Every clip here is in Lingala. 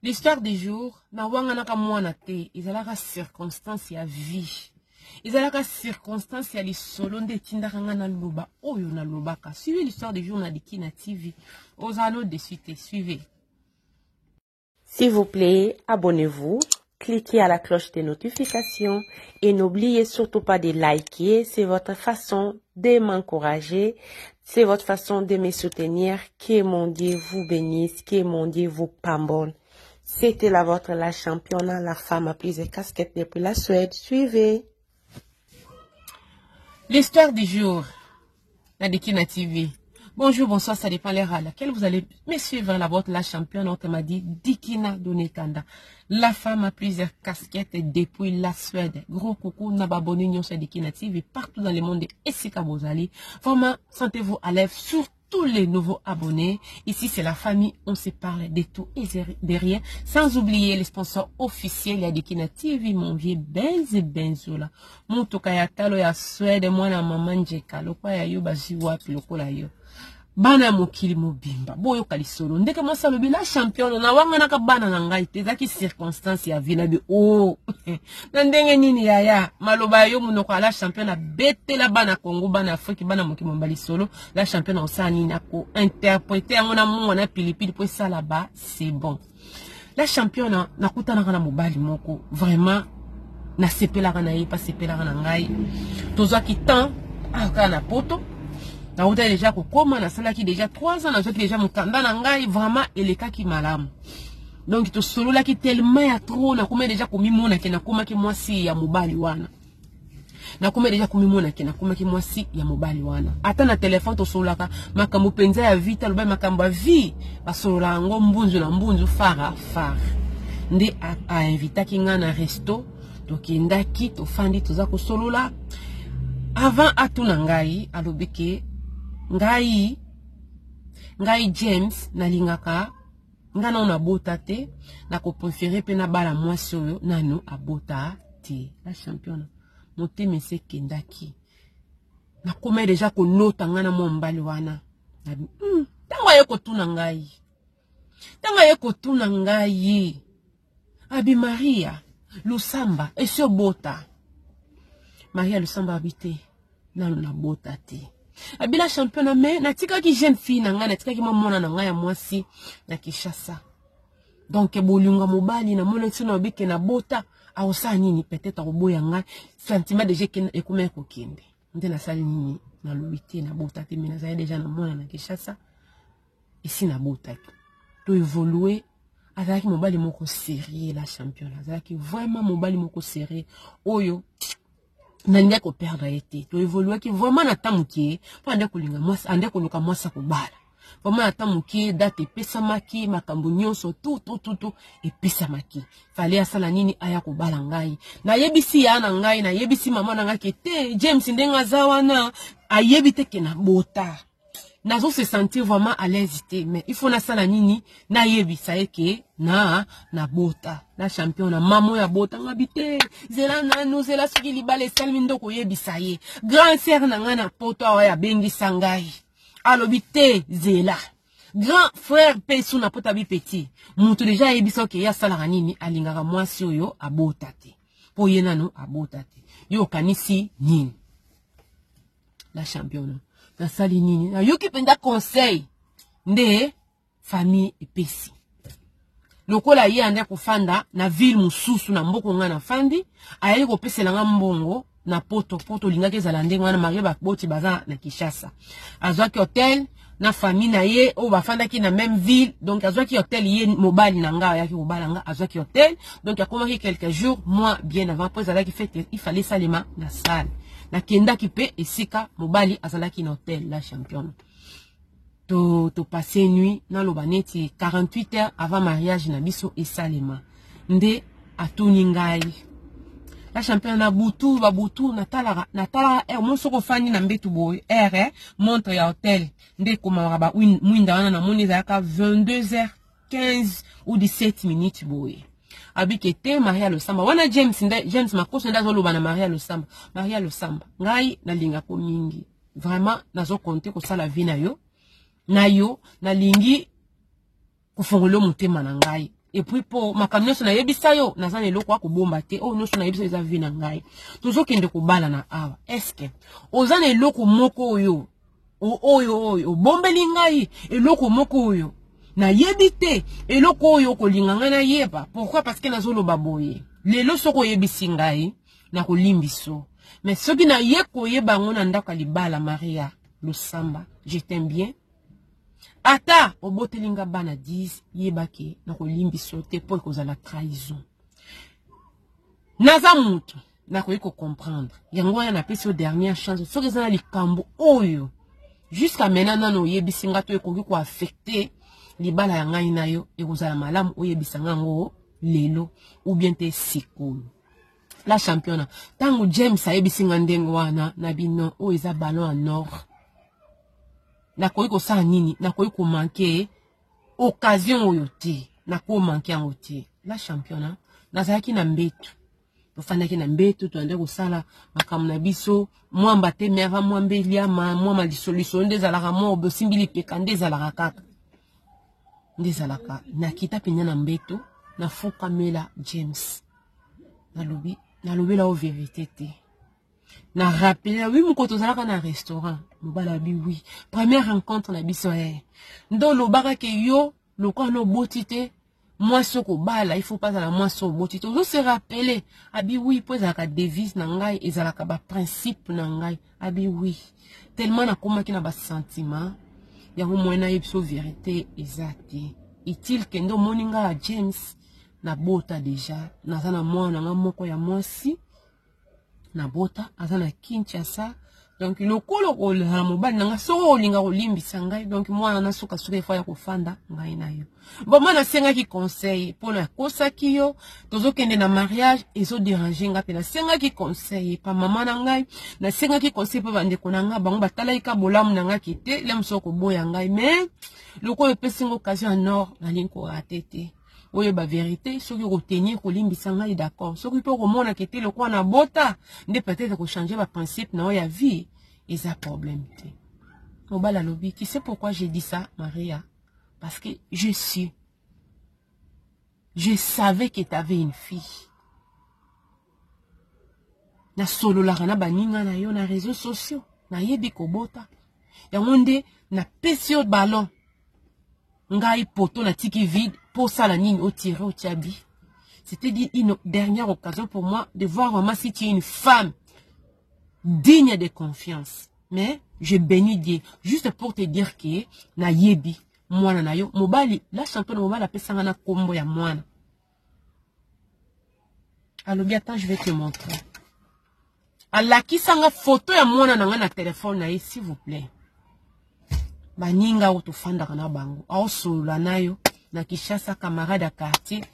L'histoire du jour, nawanganaka mwana te, ezalaka circonstance ya vie. Ezalaka circonstance ya lisolo nde etindaka nga naloba oyo nalobaka. Suivez l'histoire du jour na Dikina TV. Ozala no déçu te, suivez. S'il vous plaît, abonnez-vous, cliquez à la cloche des notifications et n'oubliez surtout pas de liker. C'est votre façon de m'encourager, c'est votre façon de me soutenir. Que mon Dieu vous bénisse, que mon Dieu vous pambole. C'était la vôtre, la championne, la femme à plusieurs casquettes depuis la Suède. Suivez. L'histoire du jour, na Dikina TV. Bonjour, bonsoir, ça dépend l'heure à laquelle vous allez me suivre. La vôtre, la championne, on m'a dit Dikina Donekanda. La femme à plusieurs casquettes depuis la Suède. Gros coucou, na ba abonné nyonso ya Dikina TV partout dans le monde esika bozali. Vraiment, sentez-vous à l'aise, surtout les nouveaux abonnés. Ici, c'est la famille, on se parle de tout et de rien. Sans oublier les sponsors officiels ya Dikina TV, mon vieux Benz Benzola. Motuka ya talo ya Suède, mwana mama Njeka, lokwa ya yo bazwi wapi lokola yo. Bana ya mokili mobimba, boyoka lisolo. Ndeke mwasi alobi la championne, nawanganaka bana na ngai te, ezalaki circonstance ya vie na bi oh. Na ndenge nini yaya, maloba ya yo monoko ya la championne abetela bana Congo, bana Afrique, bana mokili mobimba lisolo. La championne akosala nini? Ako interpreter yango na mungwa na pilipili po esala ba c'est bon. La championne, nakutanaka na mobali moko vraiment nasepelaka na ye, pasepelaka na ngai. Tozwaki temps kaka na poto, nauta deja kokoma, nasalaki deja 3 ans, nazwaki deja mokanda na ngai, vraiment elekaki malamu. Donc tosololaki tellement ya trop, nakomaki deja komimona ke nakomaki mwasi ya mobali wana. Nakomaki deja komimona ke nakomaki mwasi ya mobali wana. Ata na telefone tosololaka makambo mpenza ya vie, taloba makambo ya vie, basolola yango mbunzu na mbunzu, fara fara. Nde ainvitaki nga na resto, tokendaki, tofandi, toza kosolola. Avant atuna ngai, alobi ke ngai James nalingaka nga nano nabota te, nakopréféré mpe nabala mwasi oyo nano abota te. La championne, motema esi ekendaki, nakomai deja kolota nga na mwa mobali wana. Ntango aye kotuna ngai, ntango aye kotuna ngai, abi Maria Lusamba esi obota? Maria Lusamba abi te, nano nabota te. Abi la championne, mais natikaki jeune fille na ngai, natikaki mwa mwana na ngai ya mwasi na Kinshasa. Donc bolingo ya mobali namoni ntina obi ke nabota, akosala nini? Peut-être akoboya ngai, sentiment déjà ekomaki kokende. Nde nasali nini? Nalobi te, nabota te, mais nazali déjà na mwana na Kinshasa, esi nabotaki. To évoluer, azalaki mobali moko sérieux, la championne, azalaki vraiment mobali moko sérieux oyo nalingaki koperdre ye te. To évoluaki vraiment na temps mokie, mpo ande kolinga mwasi, ande koluka mwasi akobala. Vraiment na temps mokie, date epesamaki, makambo nyonso tout, tout, tout, tout epesamaki. Fallait asala nini? Aya kobala ngai. Nayebisi ya na ngai, nayebisi mama na ngai ke te, James ndenge aza wana, ayebi te ke nabota. Nazo se sentir vraiment à l'aise te, mais il faut nasala nini? Nayebisa ye ke na nabota. La championne, na mama oyo abota nga bi te, zela nanu, zela soki libala esalemi nde okoyebisa ye. Grand sœur na ngai na poto awa abengisa ngai, alobi te, zela. Grand frère pe su na poto abi petit, mutu deja ayebisa ke ye asalaka nini, alingaka mwasi oyo abota te, po ye nanu abota te. Yo okanisi nini? La championne, nasali nini? Nayoki mpenza conseil nde famille epesi. Lokola ye ande kofanda na ville mosusu na mboko nga nafandi, ayaki kopesela nga mbongo na poto, po tolingaki ezala ndenge wana, marie baboti baza na Kinshasa. Azwaki hotel na famille na ye oyo bafandaki na même ville, donc azwaki hotel ye mobali na nga ayaki kobala nga, azwaki hotel, donc akomaki quelques jours mois bien avant, po ezalaki fête, il fallait salema na salle. Nakendaki pe esika mobali azalaki na hotel, la championne. To passer nuit, naloba neti 48 heures avant mariage na biso esalema. Nde atuni ngai. La championne na butu, ba butu, natalaka, natalaka, mo soko fandi na mbetu boye, heure, montre ya hotel. Nde ekomamaka ba mwinda wana namoni ezalaka vingt-deux heures quinze ou dix-sept minutes boye. Abike te Maria Lusamba. Wana James nde, James Makoso nde azoloba na Maria Lusamba. Maria Lusamba, ngai nalingako mingi. Vraiment nazo compter kosala vie na yo. Na yo nalingi kofongola motema na ngai. Et puis mpo makambo nyonso nayebisa yo, naza na eloko ya kobomba te. Oyo nyonso nayebisa yo eza vie na ngai. Tozokende kobalana awa, est-ce oza na eloko moko oyo oyo obombeli ngai, eloko moko oyo nayebi te, eloko oyo okolinga ngai nayeba? Pourquoi? Parce que nazoloba boye lelo, soki oyebisi ngai, nakolimbiso. Mais soki naye koyeba yango na ndako ya libala, Maria Lusamba, je t'aime bien, ata oboteli nga bana 10, yebake nakolimbiso te, mpo ekozala trahison. Naza mutu nakoki kocomprendre yango wana. Napesi yo dernière chance. Soki eza na likambo oyo jusqu'à maintenant nano oyebisi nga to ekoki koaffecter libala ya ngai na yo, ekozala malamu oyebisa nga yango lelo ou bien te sikoyo. La Championa, ntango James ayebisi nga ndenge wana na bino, oyo eza ballon en or. Nakoki kosala nini? Nakoki komanquer occasion oyo te, nakomanquer yango te. La Championa, nazalaki na mbeto, tofandaki na mbeto, toyande kosala makambo na biso mwamba te. Mais avant mwamba eliama, mwama lisolo nde ezalaka, mwa osimbi lipeka nde ezalaka kaka, nde ezalaka. Nakita mpenza na mbeto, nafukamela James, nalobi, nalobela o vérité te. Na rappeler oui, moko tozalaka na restaurant, mobali abi oui, première rencontre na biso e nde olobaka ke yo lokola na oboti te, mwasi okobala il faut pas azala mwasi oboti te. Ozo se rappeler? Abi oui, mpo ezalaka devise na ngai, ezalaka baprincipe na ngai. Abi oui, tellement nakomaki na basentiment yango, moyen nayebi so vérité eza te. Utile kende omoni ngai ya James, nabota déjà, naza na mwana na nga moko ya mwasi, nabota, aza na Kinshasa. Donc lokola kozala mobali na ngai, soki olinga kolimbisa ngai, donc mwana na sukasuka efo ya kofanda ngai na yo. Bon, nasengaki conseil mpo nakosaki yo, tozokende na mariage, ezodéranger nga mpe. Nasengaki conseil pa mama na ngai, nasengaki conseil mpo bandeko na ngai, bango batalaki ka bolamu na ngai ke te le mosu koboya ngai. Mais lokola epesi nga occasion en or, nalingi korater te. Oyeba vérité, soki okotenir kolimbisa ngai, d'accord. Soki mpe okomonaka te lokola na bota nde peut-être kochanger baprincipe na oyo ya vie, eza problème te. Mobali alobi: «Tu sais pourquoi j'ai dit ça, Maria? Parce que je savais que tu avais une fille. Nasololaka na baninga na yo na réseaux sociaux, nayebi kobota yango nde napesi yo ballon. Ngai poto natiki vide mpo osala nini? Otire, otia bi. C'était dit une dernière occasion pour moi de voir vraiment si tu es une femme digne de confiance. Mais je bénis Dieu juste pour te dire que nayebi mwana na yo mobali.» La Championne, mobali apesanga na kombo ya mwana. Alobi: «Attends, je vais te montrer.» Alakisanga foto ya mwana na ngai na telefone na ye. S'il vous plaît, baninga oyo tofandaka na bango, aosolola na yo na Kinshasa, camarade ya quartier,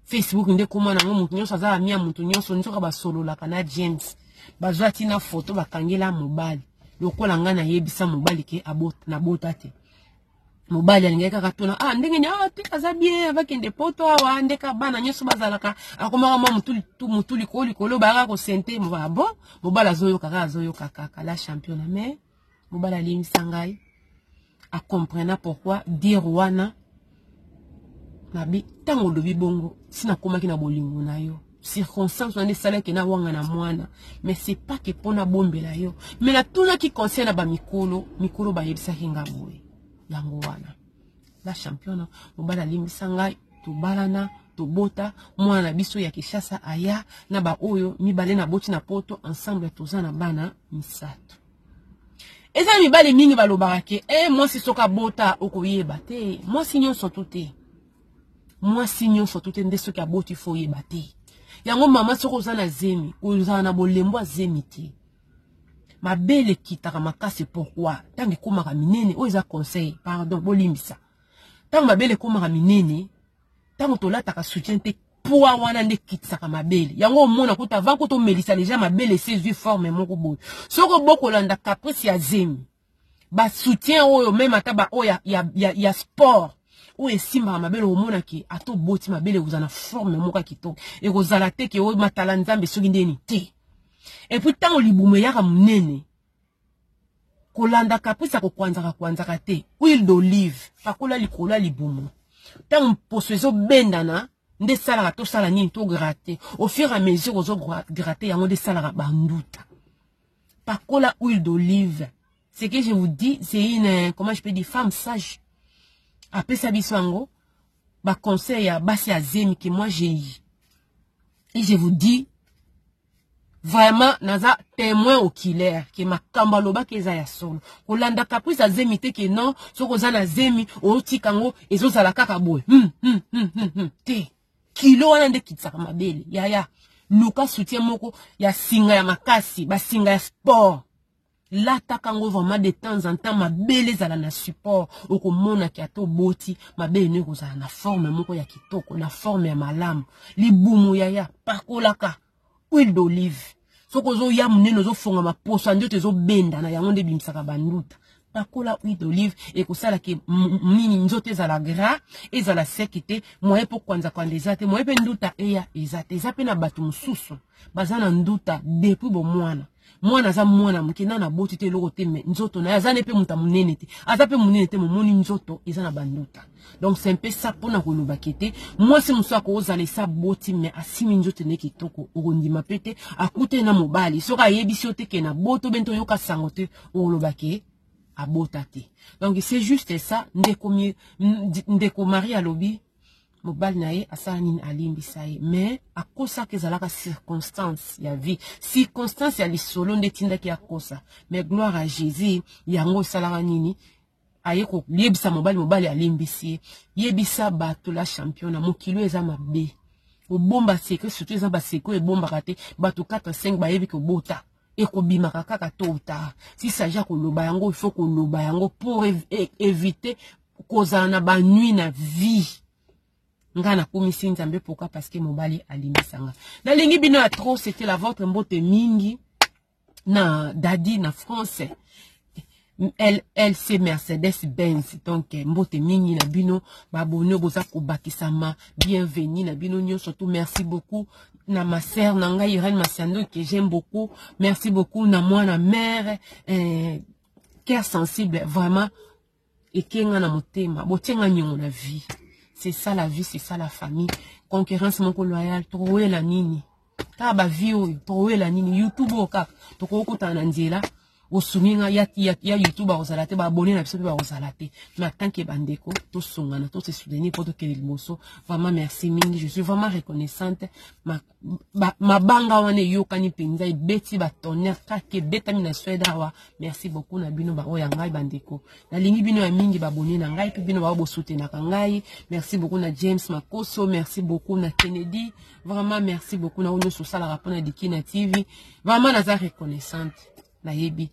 Facebook nde koma nango, motu nyonso aza ami ya motu nyonso. Nzoka basololaka na James, bazwa ntina foto, bakangela mobali. Lokola ngai nayebisa mobali ke nabota te, mobali alingaki kaka tuna: «Ah, ndenge ni?» «Ah te, aza bien, avakende poto awa ndeka bana nyonso bazalaka.» Akomaka mwa mutu likolo likolo, bayaka kosente bon. Mobali azoyoka kaka, azoyoka kaka. La Championnat, mais mobali alimbisa ngai, acomprena pourquoi dire wana. Nabi ntango olobi bongo, si nakomaki na bolingo na yo, circonstance wana esalaki nawanga na mwana, mais c'est pas ke mpo nabombela yo. Mais natunaki conseil na bamikolo, mikolo bayebisaki nga boye, yango wana. La Championne, mobali alimbisa ngai, tobalana, tobota mwana na biso ya Kinshasa, aya na baoyo mibale naboti na poto. Ensemble toza na bana misato. Eza mibali mingi balobaka ke e mwasi soki abota okoyeba te. Mwasi nyonso tu te, mwasi nyonso tu te nde soki aboti fo oyeba te yango. Mama, soki oza na zemi, ozala na bolembo ya zemi te, mabele ekitaka makasi. Pourquoi? Ntango ekomaka minene, oyo eza conseil, pardon, bolimbisa, ntango mabele ekomaka minene, ntango tolataka soutien te, poids wana nde ekitisaka mabele yango. Omona kuta avant kuta omelisa deja, mabele esi ezwi forme moko boye. Soki obokolanda caprice ya zemi, basoutien oyo même ata baoyo ya sport oyo esimbaka mabele, omonaki ata oboti, mabele ekozala na forme moko ya kitoko, ekozala te ke oyo matala Nzambe soki ndeni te. Et puis ntango libumu eyaka monene, kolanda caprice ya kokwanzaka kwanzaka te, huile d'olive pakola likolo ya libumu. Ntango mposo ezobendana nde esalaka tosala nini? Togratte. Au fur et à mesure ozogratte, yango nde esalaka banduta. Pakola huile d'olive. Ce que je vous dis, c'est une, comment je peux dire, femme sage apesa biso yango, baconseil ya basi ya zemi que moi j'ai eu. Et je vous dis vraiment, naza témoin oculaire ke makambo alobaki eza ya solo. Kolanda caprice ya zemi te, ke non, soki oza na zemi, otika yango, ezozala kaka boye, Te, kilo wana nde kitisaka mabele. Yaya, luka soutien moko ya singa ya makasi, basinga ya sport, lataka yango vraiment de temps en temps. Mabele ezala na support. Okomonaki ata oboti, mabele no ekozala na forme moko ya kitoko, na forme ya malamu. Libumu, yaya, pakolaka huile d'olive. Soki ozoya monene, ozofongama, poso ya nzoto ezobenda na yango nde ebimisaka banduta. Pakola huile d'olive, ekosalaka nini? Nzoto ezala gras, ezala sec te. Moye mpo kwanza-kwanza eza te, moye mpe nduta eya eza te. Eza mpe na bato mosusu baza na nduta depuis bomwana. Mwana aza mwana moke, nana aboti te, eloko te, mais nzoto na ye aza ne mpe moto ya monene te, aza mpe monene te, momoni nzoto eza na banduta. Donc c'est un peu ça. Mpona kolobaki te, mwasi mosusu akozala esa boti, mais asimi nzoto nde kitoko, okondima mpe te. Akutani na mobali, soki ayebisi yo te ke na boto be nto oyoka sango te, okolobaki abota te. Donc c'est juste ça. Ndeko, ndeko Marie alobi mobali na ye asala nini? Alimbisa ye, mais akosaka, ezalaka circonstance ya vie, circonstance ya lisolo nde etindaki akosa. Mais gloire à Jésus, yango esalaka nini? Aye koyebisa mobali, mobali alimbisi ye. Yebisa bato, la champion, na mokili eza mabe kobomba secret, surtout eza basecret ebombaka te. Bato 4 5 bayebi kobota, ekobimaka kaka tôt ou tard. Si s'agit ya koloba yango, il faut koloba yango pour éviter kozala na banuit na vie. Nga nakomisi Nzambe. Pourquoi? Parce que mobali alimbisanga. Nalingi bino ya trop. C'était la vôtre. Mbote mingi na Dadi na France, LLC Mercedes Benz. Donc mbote mingi na bino babone boza kobakisama, bienvenue na bino nyonso tout. Merci beaucoup na ma sœur na ngai Irène Masiando que j'aime beaucoup. Merci beaucoup na mwana mère, cœur sensible, vraiment ekenga na motema, botienga niongo na vie. C'est ça la vie, c'est ça la famille. Concurrence moko loyale. Tokowela nini kaka bavie oyo? Tokowela nini YouTube oyo kaka? Tokokutana na nzela, osungi nga ya YouTube, bakozala te, baabonné na biso mpe bakozala te. Mais tant que bandeko, tosungana, tose soutenir mpo tokende liboso. Vraiment merci mingi, je suis vraiment reconnaissante. Mabanga wana eyokani mpenza, ebeti batonnerre kaka, ebetami na Swede awa. Merci beaucoup na bino baoyo ya ngai bandeko, nalingi bino ya mingi, babone na ngai mpe bino bao bosutenaka ngai. Merci beaucoup na James Makoso, merci beaucoup na Kennedy, vraiment merci beaucoup na oyo nyonso osalaka mpona Dikina TV. Vraiment naza reconnaissante. Nayebi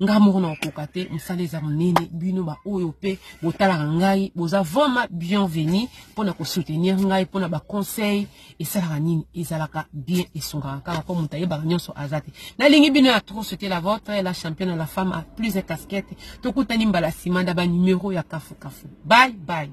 nga moko na kokoka te, mosala eza monene. Bino baoyo mpe botalaka ngai, boza vraiment bienvenu mpona kosoutenir ngai, mpona baconseil. Esalaka nini? Ezalaka bien, esungaka kaka mpo moto ayebaka nyonso aza te. Nalingi bino ya trop. C'était la vôtre, la championne, la femme à plusieurs casquettes. Tokutani mbala nsima na banumero ya kafukafu. Bye bye.